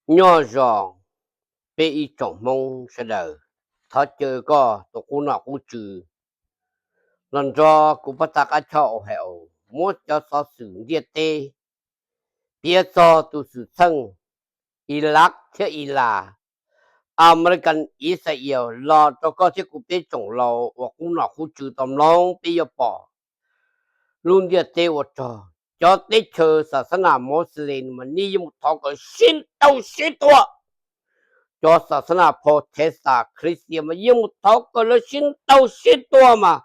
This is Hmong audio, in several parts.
Nyob zoo peb ib tsoom Hmoob sawv daws, thov caw koj tus qub nom qub tswv los nrog kuv pab tag qab choj Ohio muab cov xov xwm ntiaj teb piav txog tus xwm txheej Iraq thiab Iran, American, Israel los rau koj thiab kuv peb tsoom laus uas qub nom qub tswv tau mloog. Peb yuav pom lub ntiaj teb ua rog, cov teb chaws xas xab nas Muslim mas nej yeej mus thov kom sib ntaus sib tua. Cov xas xab nas Protestant, Christian mas yeej mus thov kom lawv sib ntaus sib tua mas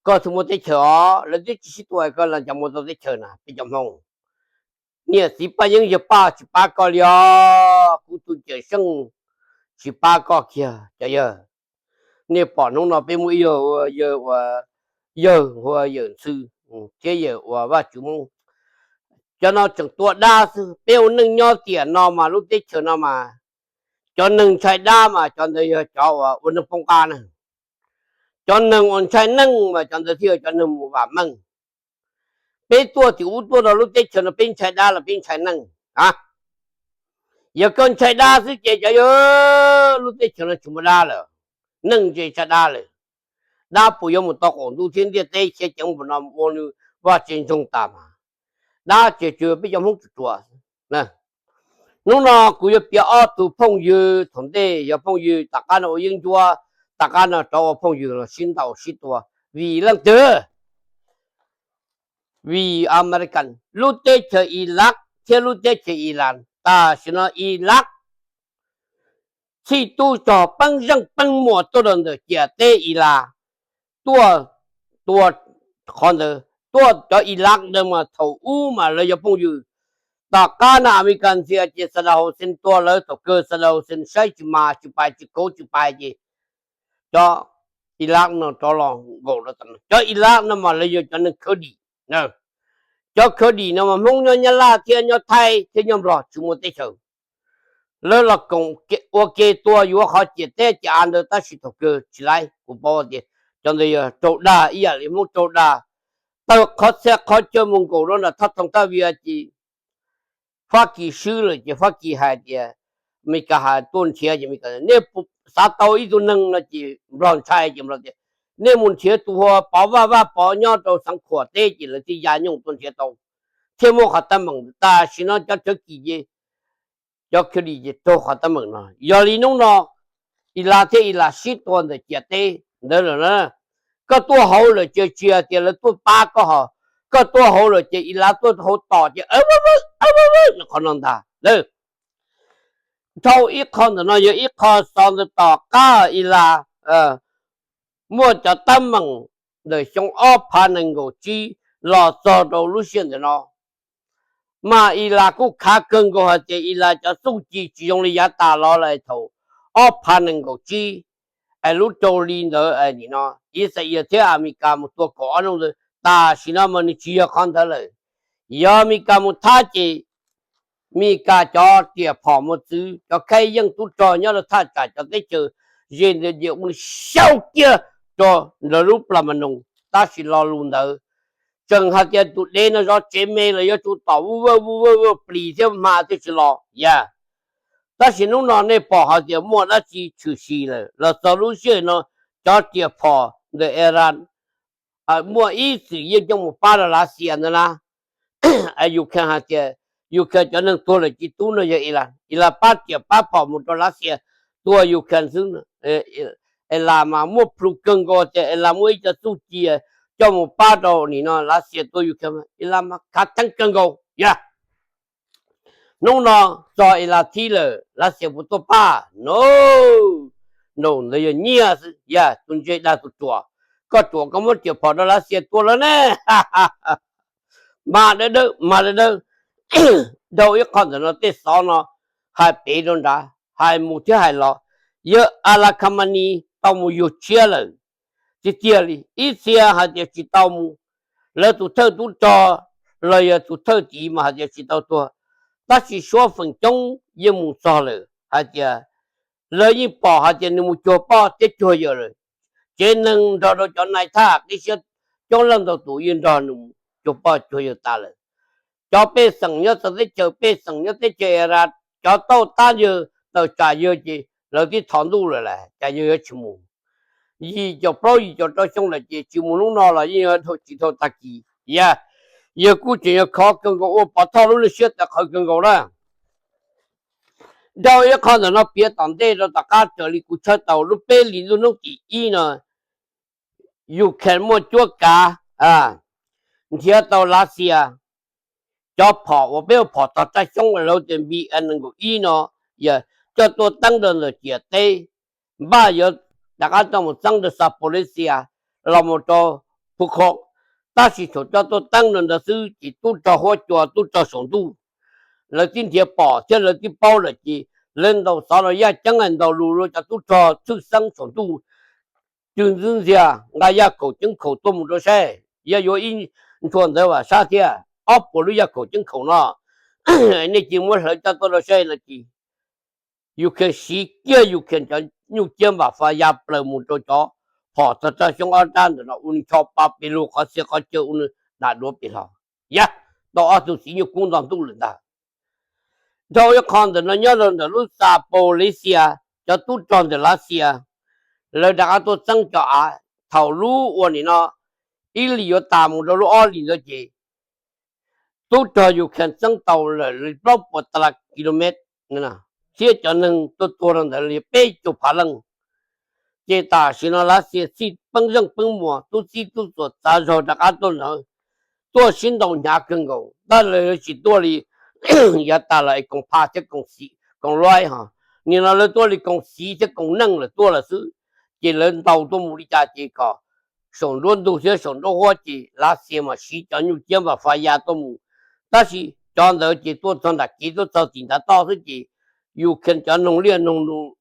koj twb muaj teb chaws os, lawv twb tsis sib tua koj los cas mus tau teb chaws na peb cov Hmoob. Niam txiv paj yeeb yawg paj tsis pab koj li os, kuv tus cawm seej tsis pab koj kiag cov yawg. Nej pom hnub no peb muaj ib yawg ua yawg, yawg ua yawm Ntxwg thiab yawg ua Vaj Tswv Hmoob, cov no tseem tua dab xwb. Peb ua neej nyob tiam no mas lub teb chaws no mas cov neeg ntshai dab mas cov ntawd yog cov uas ua neeg poob qab na. Cov neeg uas ntshai neej mas cov ntawd thiaj yog cov neeg mus vam meej. Peb tuaj tim ub tuaj rau lub teb chaws no peb ntshai dab los peb ntshai neej a? Yog koj ntshai dab xwb ces cov yawg, lub teb chaws no tsis muaj dab lawm, neej ntse tshaj dab lawm. Dab puas yuav mus tau qaum ntuj thiab ntiaj teb khiav ceev npaum no ua nws vaj tse ntsoog tas mas dab ces tsuas peb cov Hmoob tsuas tsuas. Hnub no kuv yuav piav ob tug phooj ywg thaum ntej, yog phooj ywg tom qab no ua yeeb ncuab, tom qab no rov ua phooj ywg los sib ntaus sib tua. Vim leej twg? Vim American, lub teb chaws Iraq thiab lub teb chaws Iran. Tam sim no Iraq txhij tub rog peeb zeej peeb muas tuaj rau ntawm ciam teb Iran, tuaj tua qhov ntawd. Tuaj cov Iraq ntawd mas thaum ub mas lawv yog phooj ywg. Tom qab no American ntxias ces Saddam Hussein tua lawv thaum kawg, Saddam Hussein saib tsis mas tsis pais tsis kauv tsis pais ces cov Iraq no rov los nkaum. Cov Iraq no mas lawv yog cov neeg Kurdi. Cov Kurdi no mas Hmoob nyob Nyab Laj thiab nyob Thaib thiab nyob Nplog tsis muaj teb chaws. Lawv los koom ua ke tua yuav qhov ciam teb ciam av ntawd tab sis thaum kawg tsis laib. Kuv paub tias cov ntawd yog raug dag ib yam li Hmoob raug dag. Tawg qhov txhia qhov chaw mus nkaum rau nram thaj Thoom Thaj Vias ces Fab Kis swb lawm ces Fab Kis hais tias, Amelikas hais tuaj nrhiav ces Amelikas, nej xav tau ib tug neeg no ces Nplog ntshai ces Nplog tias, nej mus nrhiav tus hu ua Pov Vaj, Vaj Pov nyob rau Xeev Khuam teb ces lawv thiaj ya nyooj tuaj nrhiav tau thiab muab qhov teeb meem. Tam sim no cov Turkey ces, cov Kurdi ces raug qhov teeb meem no. Yog li hnub no Iran thiab Iran sib tua ntawm ciam teb ntawd lawm na. Koj tuaj hauv lawm ces tsis hais tias lawv tuaj pab koj hos, koj tuaj hauv lawm ces Iran tuaj hauv tos ces qhov no ntag. Dhau ib qho ntawm no yog ib qho xov ntawd tom qab Iran muaj cov teeb meem ntawm xyoo ob phav nees nkaum tsib los txog rau lub sij hawm ntawm no. Mas Iran kuj khav kawg nkaus hais tias Iran cov txuj ci tsis zoo li yav tas los lawm thaum ob phav nees nkaum tsib, es lub rau li ntawd nim no Israel thiab Amelikas mus tua kaum ob hnub ntawd. Tam sim no mas nws tsis yog qhov ntawd lawm. Yog Amelikas mus thab ces Amelikas cov riam phom mos txwv, cov khaib yeej tub rog nyob rau thaj tsam cov teb chaws ze ntawd ces ua xyaw kiag rau lawv lub plas mas noos. Tab sis lo lus ntawd tseem hais tias tus dev no zov tsev me los yuav tsum tom vuj vawj vuj vawj plis thiab hma thiaj tsis los yag. Tab sis hnub no nej pom hais tias muaj dab tsi tshwm sim lawm los txog lub sij hawm no, cov riam phom ntawm Iran muaj ib txwm yeej coj mus pab rau Lav Xias ntawd na. Ukraine hais tias Ukraine cov neeg tuag lawm ci tub no yog Iran, Iran pab riam pab phom mus rau Lav Xias tua Ukraine xwb. Iran mas muaj plhus kawg nkaus tias Iran muaj ib co txuj ci coj mus pab rau nim no Lav Xias tua Ukraine, Iran mas khav theeb kawg nkaus yog. Hnub no txog Iran thib lawm Lav Xias puas tuaj pab? No, no, ntawd yog nyiaj xwb yog tus ntse dag tus ruam. Koj ruam koj muab riam phom rau Lav Xias tua lawm ne. Mas dawb dawb mas dawb dawb. Dhau ib qho ntawm no tej xov no hais pem rau nrad, hais mus thiab hais los, yawg Alakhamani tau mus yug tshiab lawm. Tiag tiag li, ib txhia hais tias tsis tau mus, lawv tus thawj tub rog los yog tus thawj tid mas hais tias tsis tau tuag, tab sis suab feem coob yeej mus txog lawm hais tias lawv yeej pom hais tias nws mus cuag poj thiab cuag yawm lawm. Tsev neeg nrog rau cov nais thaj qib siab coob leej ntau tus yeej nrog nws mus cuag poj cuag yawm tas lawm. Cov pej xeem nyob txawv teb chaws, pej xeem nyob teb chaws Iran cov tauj tab yawg tawm tsam yawg ces lawv twb thov ntuj lawm las, cas yawg yuav tsis mus. Yim caum plaub yim caum rau xyoo lawm ces tsis mus hnub no los yeej yuav dhau tsis dhau tag kis. Yog, yawg kuj tseem yuav khov kawg nkaus ua Pov Thoj lub neej siab tawv qhawv kawg nkaus na. Dhau ib qho ntawm no piav tom ntej rau tom qab raws li kuv tshawb tau lub peb hlis lub hnub tim ib no, Ukraine muaj cuab kav nrhiav tau Lav Xias cov phom uas peb ua phom tog raj xyoob lawv tias B N nees nkaum ib no, yog coj tuaj teeb rau ntawm ciam teb, npaj yuav rov qab coj mus txeeb rau Zaporizhzhia los mus rau Phu Kho. Tab sis thaum coj tuaj teeb rau ntawd xwb ces tub rog huab cua tub rog saum ntuj lawv twb nrhiav pom thiab lawv twb paub lawm ces lawv ntaus xov rau yaj ceeb ntaus lus rau cov tub rog tshwj xeeb saum ntuj, cw ntxwb ntxiag nqa yaj khaum ceeb khaum tuaj mus rau saib, yog yuav ib nthua ntawd vam sab thiab ob puas lub yaj khaum ceeb khaum no, nej cia li muab hlawv coj tuaj rau saib no ces Ukraine siv kiag Ukraine cov nyuj ciab npam fas ya plaws mus rau cov phom tog raj xyoob ob rab ntawm no ua ncho pa pes lug qhov txhia qhov chaw ua dam duav pes hlo. Yog tau ob tug txiv nyuj kub nto ntuj lawm ntag. Dhau ib qho ntawm no nyob rau ntawm lub Zaporizhzhia, cov tub rog ntawm Lav Xias lawv rov qab tuaj txeeb cov av thaum lub ua nim no ib hlis yuav tas mus rau lub ob hlis ntawd ces tub rog Ukraine txeeb tau lawm li plaub puas tas las kilomev thiab cov neeg tuaj tuag rau ntawd li peb caug phav leej. Ces tam sim no Lav Xias txhij peeb zeej peeb muas tub txib tub txuas txav zog rov qab tuaj ntawd, tuaj sib ntaus hnyav kawg nkaus tab lawv tsis tuaj li yav tas los es koom pha thiab koom luaib ho, nim no lawv tuaj li koom xiv thiab koom neej lawm tuaj lawm xwb. Ces lawv ntaus tuaj mus li cas ces kom saum nruab ntug thiab saum nruab huab ces Lav Xias mas siv cov nyuj ciab npam fas ya tuaj mus, tab sis cov ntawd ces tuaj txog nram kev tuaj txog tim ntav toj xwb ces Ukraine cov noog liaj noog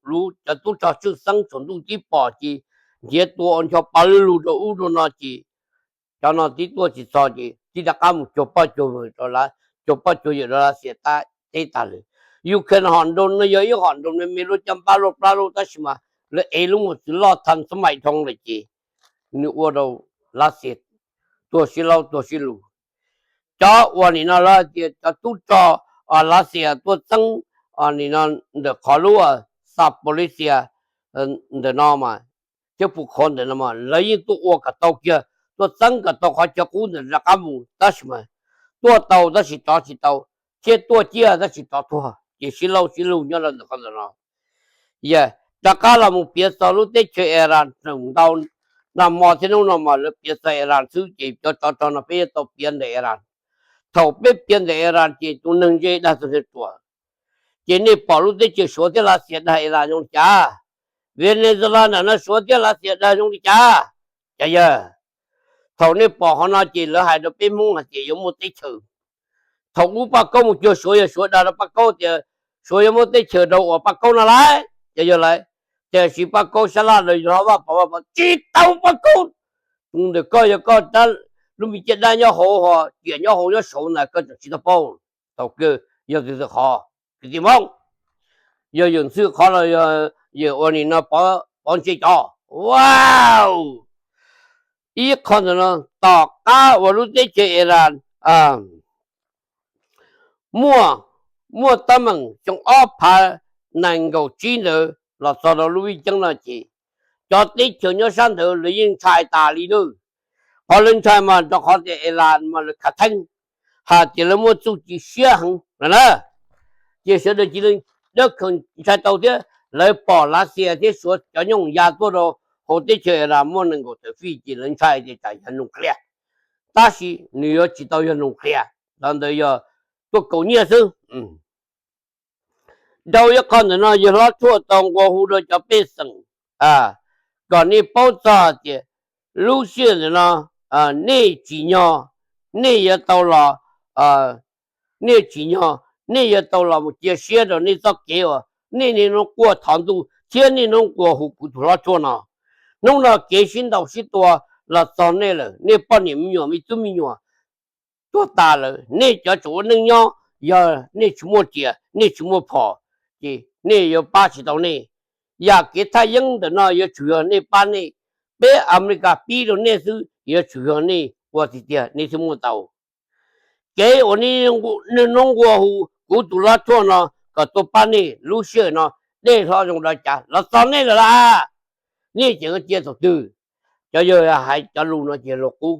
luv cov tub rog tshwj xeeb saum ntuj tib pom ces nrhiav tua ua ncho pa lug rau ub rau no ces cov no tib tuaj tsis txog ces tib rov qab mus cuag poj cuag vwm rau, cuag poj cuag yawm rau Lav Xias teb tag lawm. Ukraine hom nroog no yog ib hom nroog me me luaj caj npab luaj plab luaj tab sis mas lawv ev lub mos txwv loj thas xab mais dhoo lawm ces nws ua rau Lav Xias tuag sib laub tuag sib lug. Cov uas nim no lawv hais tias cov tub rog Lav Xias tuaj txeeb nim no ntawm qhov lub Zaporizhzhia ntawm no mas thiab Phu Kho ntawm no mas lawv yeej tuaj ua kom tau kiag, tuaj txeeb kom tau qhov chaw qub ntawm rov qab mus tab sis mas tuaj tau tab sis rov tsis tau, thiab tuaj ciaj tab sis rov tuag ces sib laub sib lug nyob rau ntawm qhov ntawm no. Yog rov qab los mus piav txog lub teb chaws Iran tseem ntau, nag hmo thiab hnub no mas lawv piav txog Iran xwb ces cov tsov rog no peb yuav tau piav ntawm Iran. Thaum peb piav ntawm Iran ces tus neeg ntse dag tus neeg ruam, ces nej pom lub teb chaws Suav thiab Lav Xias dag Iran zoo li cas? Venezuela ntawm no Suav thiab Lav Xias dag zoo li cas? Cov yawg, thaum nej pom qhov no ces lawv hais rau peb Hmoob hais tias yuav muaj teb chaws. Thaum ub Paj Kaub mus cuag Suav yog Suav dag rau Paj Kaub tias Suav yuav muab teb chaws rau uas Paj Kaub no lawm, cov yawg lawm. Tiam sis Paj Kaub sab laj rau yog Vaj Pov, Vaj Pov tsis tau Paj Kaub. Tus ntawm koj yog koj rab lub me ciaj dab nyob hauv ho ciam nyob hauv nyob saud ntag koj tseem tsis tau paub. Thaum kawg yog tus twg qhov, kwv tij Hmoob, yog yawm Ntxwg qhov los yog yawm ua nim no Pov Ntse cov. Wow, ib qho ntawm no tom qab uas lub teb chaws Iran muaj, muaj teeb meem xyoo ob phav nees nkaum tsib ntawd los txog rau lub vij ceeb no ces cov teb chaws nyob sab ntawd lawv yeej ntshai tas li lawm. Qhov lawv ntshai mas rau qhov tias Iran mas lawv khav theeb, hais tias lawv muaj txuj ci siab heev lawm na. Ces sawv daws cia li dawb khaws ntshai tau thiab lawv pom Lav Xias thiab Suav cov nyooj ya tuaj rau hauv teb chaws Iran muaj nees nkaum tawm fij ces lawv ntshai tias tsam yog nuclear, tab sis nws yuav tsis tau yog nuclear, qhov ntawd yog tuaj kaus nyiaj xwb. Dhau ib qho ntawm no yawg hlob tshuaj tau nqua hu rau cov pej xeem kom nej paub txog tias lub sij hawm ntawm no nej tsim nyog, nej yuav tau los, nej tsim nyog nej yuav tau los mus cia siab rau nej txoj kev uas nej niaj hnub quaj thov ntuj thiab niaj hnub nqua hu kuv tus hlob tshuaj no. Hnub no kev sib ntaus sib tua los txog nej lawm, nej poj niam me nyuam me tub me nyuam tuag tas lawm, nej cov tseem ua neej nyob, yog nej tsis muaj riam nej tsis muaj phom ces nej yuav pab tsis tau nej. Yam kev thaj yeeb ntawm no yuav tsum yog nej pab nej, peb Amelikas pib rau nej xwb, yuav tsum yog nej ua tiag tiag nej thiaj muaj tau. Kev uas nej niaj hnub nqua hu kuv tus hlob tshuaj no kom tuaj pab nej lub sij hawm no, dej hlob zoo dua cas los txog nej lawm las. Nej ces cia thaum twg? Cov yawg hais cov lus no ces luag qub.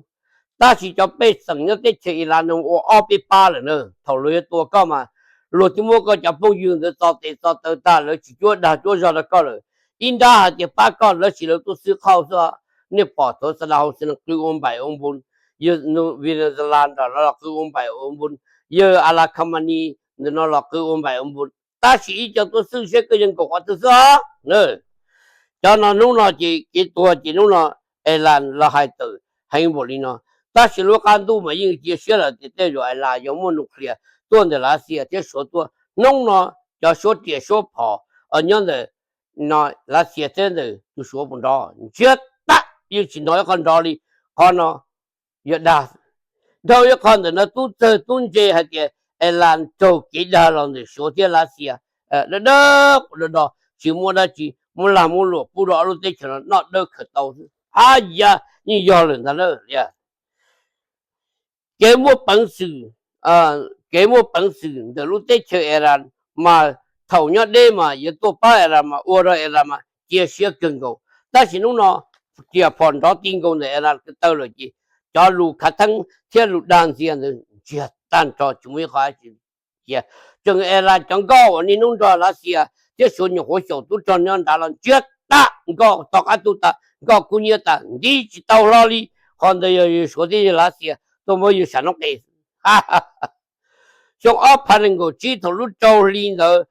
Tab sis cov pej xeem nyob teb chaws Iran no ua ob peb pab lawm na, thaum luag yuav tua koj mas luag twb muab koj cov phooj ywg ntawd txo tes txo taw tag, lawv tsis cuab dag cuab zog rau koj lawm. Ib nrab hais tias pab koj, lawv sis lawv tuaj xwb qhauj xwb. Nej pom thaum Saddam Hussein qw ua npaim ua npu, yawg Venezuela nram no los qw ua npaim ua npu, yawg Ala Khamenei ntawm no los qw ua npaim ua npu, tab sis ib co tuaj xwb seb koj yuav nkaum qhov twg xwb os. Cov no hnub no ces kev tuag ces hnub no Iran los hais tawm heev npaum li no, tab sis lub qab ntuj mas yeej cia siab lawm tias tej zaum Iran yuav muaj nuclear tuaj ntawm Lav Xias thiab Suav tuaj. Hnub no cov suab riam suab phom nyob ntawm no Lav Xias thiab ntawm tus Suav puas nrov? Ntsiag tag, yeej tsis hnov ib qho nrov li. Qhov no yog dag. Dhau ib qho ntawm no tub txawg tub ntse hais tias Iran raug kev dag los ntawm Suav thiab Lav Xias, dawb dawb quas do do, tsis muaj dab tsi, muab lag muab luam pub rau ob lub teb chaws no noj dawb khawm tau xwb. Ab yam, yeej yog lawm ntag na. Kev muaj peev xwm, kev muaj peev xwm ntawm lub teb chaws Iran mas thaum nyob deb mas yuav tuaj pab Iran mas ua rau Iran mas cia siab kawg nkaus, tab sis hnub no riam phom nrov ti nkaus ntawm Iran ko taw lawm ces cov lus khav theeb thiab lus dag ntxias ntawd ntsiag tag nrho tsis muaj ib qho dab tsi. Tseem Iran cov nkoj uas niaj hnub nrog Lav Xias thiab Suav nyuam qhuav xyaum tub rog nyob nrad los ntsiag tag, nkoj tom qab tuaj tas, nkoj kub hnyiab tas, nti tsis tau hlo li. Qhov ntawd yog Suav thiab yawg Lav Xias tuaj muab yawg sam noob qes. Xyoo ob phav nees nkaum tsib thaum lub rau hli ntawd,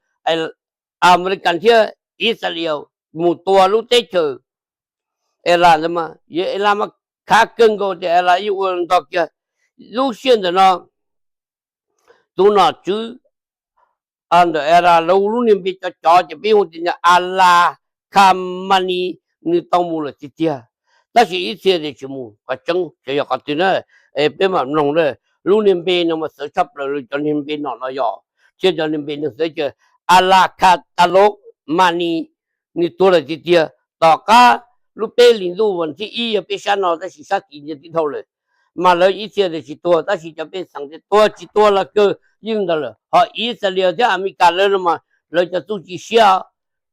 Amelikas thiab Israel mus tua lub teb chaws Iran ntawd mas, Iran mas khav kawg nkaus tias Iran yeej ua ntog kiag. Lub sij hawm ntawm no tus nom tswv ntawm Iran lawv hu lub niag npe cov cov ces peb hu tias Ala Khamenei, nws tau mus lawm tiag tiag, tab sis ib txhia tias tsis mus. Qhov tseeb xyov yog qhov twg na, peb mam mloog na. Lub niag npe no mas txawv tshaj plaws li cov niag npe nom no yog, thiab cov niag npe no txawv ces Ala Khatalov Mani, nws tuag lawm tiag tiag. Tom qab lub peb hlis ntuj vas thib ib yog peb sab no tab sis sab tid ntiaj teb dhau lawm, mas lawv ib txhia tias tsis tuag tab sis cov pej xeem tias tuag tsis tuag los kawg yeej ntawd lawm. Ho Israel thiab Amelikas lawv no mas lawv cov txuj ci siab,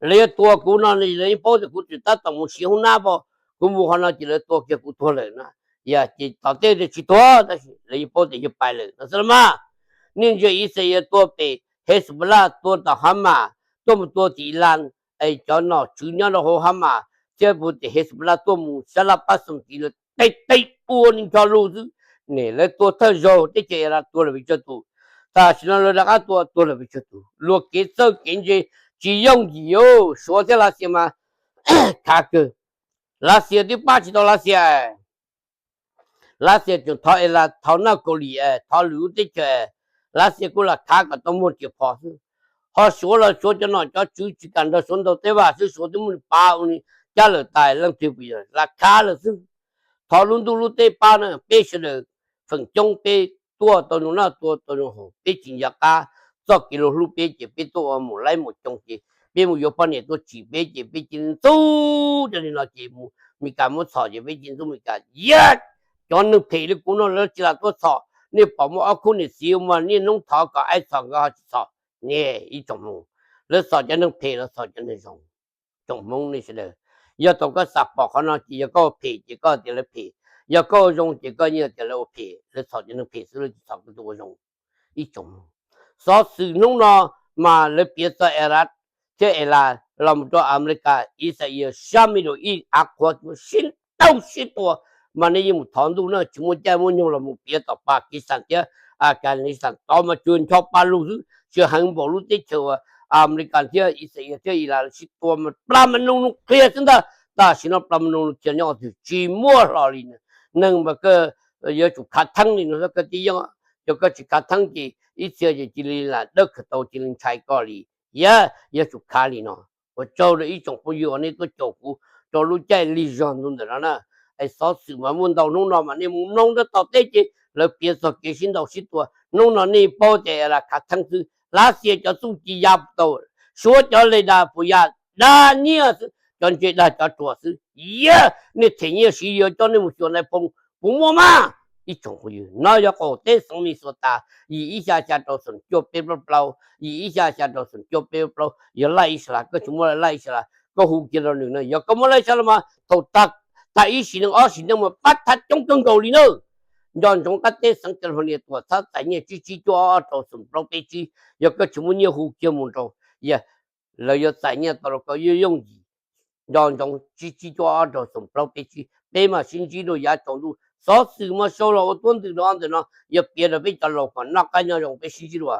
lawv yuav tua kuv no lawv yeej paub tias kuv tseem tab tom mus siv hoob nab pom, kuv mus qhov no ces lawv tua kiag kuv tuag lawm na. Yog ces tom tej tias tsis tuag tab sis lawv yeej paub tias yawg pais lawm no xwb los mas. Nej ntsia Israel tua pem Hezbollah, tua tom Hamas, tuaj mus tua tim Iran, es cov nom tswv nyob rau hauv Hamas thiab puag tim Hezbollah tuaj mus sab laj pab xoom tid lawv teb teb ua nws ncho lus xwb. Niam lawv tua thawj zaug teb chaws Iran tuag lawm pes tsawg tus, tam sim no lawv rov qab tua tuag lawm pes tsawg tus. Luag kev txawj kev ntse tsis yooj yim. Suav thiab Lav Xias mas khav kawg. Lav Xias twb pab tsis tau Lav Xias, Lav Xias tseem thov Iran, thov North Korea, thov lwm lub teb chaws, Lav Xias kuj lam khav kom tau muag riam phom xwb. Ho Suav los Suav cov nom cov tswv tsis kam nrog Suav ntaus tej vaj xwb, Suav twb muab nws pav ua nws cab lawm tas, leej twg puas yog lam khav lawm xwb. Thov lub ntuj lub teb pab na, peb sawv daws feem coob peb tuaj tau zoo noj tua tau zoo haus, peb tsis nco qab txoj kev luag hlub peb ces peb tuaj ua mus laib mus coo ces peb mus yuav poj niam tuaj tsim peb ces peb cia li ntxub cov niag no ces Meskas muab txhom ces peb cia li ntxub Meskas. Yog cov neeg phem li kuv no lawv tsis lam tuaj txhom. Nej pom muaj ob khub niam txiv mas niaj hnub thov kom aib txhom nkawd ho tsis txhom. Niam ib tsoom Hmoob, lawv txhom cov neeg phem los txhom cov neeg zoo. Tsoom Hmoob nej sawv daws, yog thaum koj xav pom qhov no ces yog koj ua phem ces koj tias lawv phem, yog koj ua zoo ces koj yeej tias lawv ua phem. Lawv txhom cov neeg phem xwb, lawv tsis txhom koj tus ua zoo. Ib tsoom Hmoob, xov xwm hnub no mas lawv piav txog Iraq thiab Iran los mus rau Amelikas, Israel, sab Middle East av qhuav sib ntaus sib tua, mas nej yeej mus thov ntuj na, tsis muaj caij muaj nyoog los mus piav tom Pakistan thiab Afghanistan tod mas tsuas ncho pa lug xwb, tsis heev npaum lub teb chaws uas Amelikas thiab Israel thiab Iran sib tua mas plas ma nus nus qhia xwb ntag. Tam sim no plas ma nus nus qhia nyob qhov twg tsis muaj hlo li. Neeg mas koj yuav tsum khav theeb li no xwb koj tib yeej, yog koj tsis khav theeb ces ib txhia ces cia li lam dawb khawm tau cia li ntshai koj li. Yog, yuav tsum khav li no. Ua tsaug rau ib tsoom phooj ywg uas nej tuaj caum kuv rau lub caij lig zog ntu ntawm no na. Es xov xwm mas muaj ntau hnub no mas nej mus mloog rau tom teb ces lawv piav txog kev sib ntaus sib tua. Hnub no nej paub tias Iran khav theeb xwb, Lav Xias cov txuj ci ya puas tau, Suav cov le das puas ya, dag nyiaj xwb, cov ntse dag cov ruam xwb. Yog nej them nyiaj siv yuav coj nej mus xyuas nais phoo, puas muaj mas? Ib tsoom phooj ywg, no yog qaum teb xeev Minnesota, yim ib xya xya rau xoom cuaj peb plaub plaub, yim ib xya xya rau xoom cuaj peb plaub plaub, yog laj ib sab las, koj tsis muaj laj ib sab las, koj hu kiag rau nws na. Yog koj muaj laj ib sab las mas thaum tag ib sim neej ob sim neej mas pab thab coob kawg nkaus li na. Nco ntsoov qab teb xeev California tuam txhab txais nyiaj tsib tsib cuaj ob rau xoom plaub peb tsib, yog koj tsis muaj nyiaj hu kiag mus rau, lawv yuav txais nyiaj tau rau koj yooj yooj yim. Nco ntsoov, tsib tsib cuaj ob rau xoom plaub peb tsib, peb mam sib ntsib dua yav tsaus ntuj. Xov xwm mas sau los ua tuab ntwm no, ntawm no yog piav rau peb cov laus kom noj qab nyob zoo, peb sib ntsib dua.